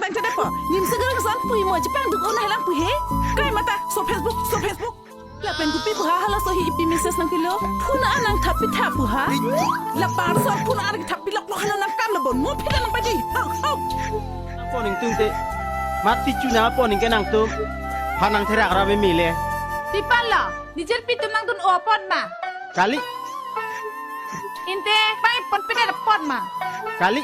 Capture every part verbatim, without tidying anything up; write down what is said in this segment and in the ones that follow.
Tangte depo, nimsi garang ason pu-i mo, chepangduk un-e lang pu he. Kai mata, so Facebook, so Facebook. Lapen kopi pu ha, halaso hi ipi message nangpilo. Phone an nangthap pitha pu ha. Labar ason phone an kethap pilok lo, hala nangkam lo bon. Mo phila nangpadi. Hau, hau. Pon ingtungte. Mati chuna pon ingke nangtum. Ha nangtherak ra meme le. Tipan lo, nijirpi atum nangdun-o apot ma? Kali. Inte, pai pon pede apot ma? Kali.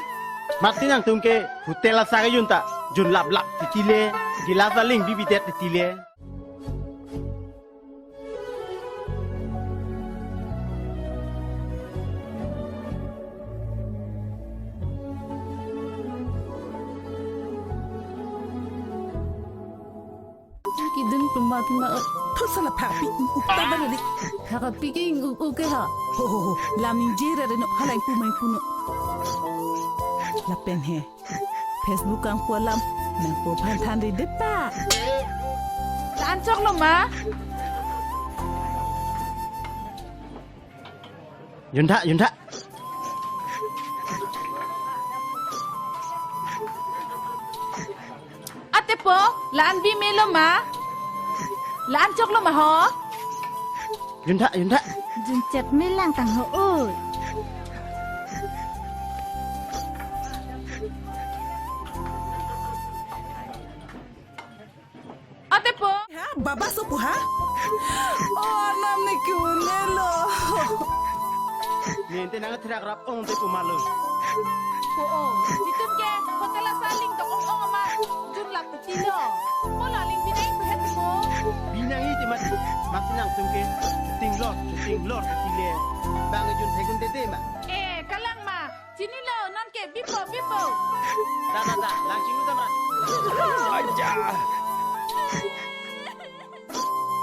Mati nangtum ke hotel asa kejun ta, jun laplap titi le, gilas aling bibidet titi le. Kidun puma puma, o. Thot sala phakpi uk ta balo di. Phakpi ke uk uk ke ha. Ho, ho, ho. Lam ningje ra reno, hala ingpu ma ingpu no. Lapen he. Facebook kangpu alam nangpo aphan than ri depa. La-an choklo ma? Juntha, juntha. Atepo, la-an bi melo ma? La-an choklo ma ho? Juntha, juntha. Junchet melang tang ho, oi. Atepo. Ha, baba so pu ha? O, anam ne ke-un-e lo. Ninte nangtherak rap ong te pu ma lo. O, o. Itum ke hotel asa aling dok ong ong ma. Jun lap titi lo. Mo la aling binang ipu het mo. Binang ite mati. Mati nangtum ke. Shooting lot, shooting lot titi le. Bang jun thekun tete ma. Eh, kalang ma. Chinilo, non ke bipo, bipo. Da, da, da, lang chinglu damra. Aja.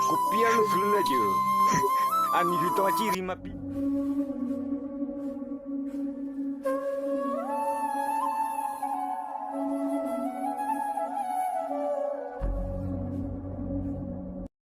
Kopi arlo sulu aja. Ani hito aci rima pi.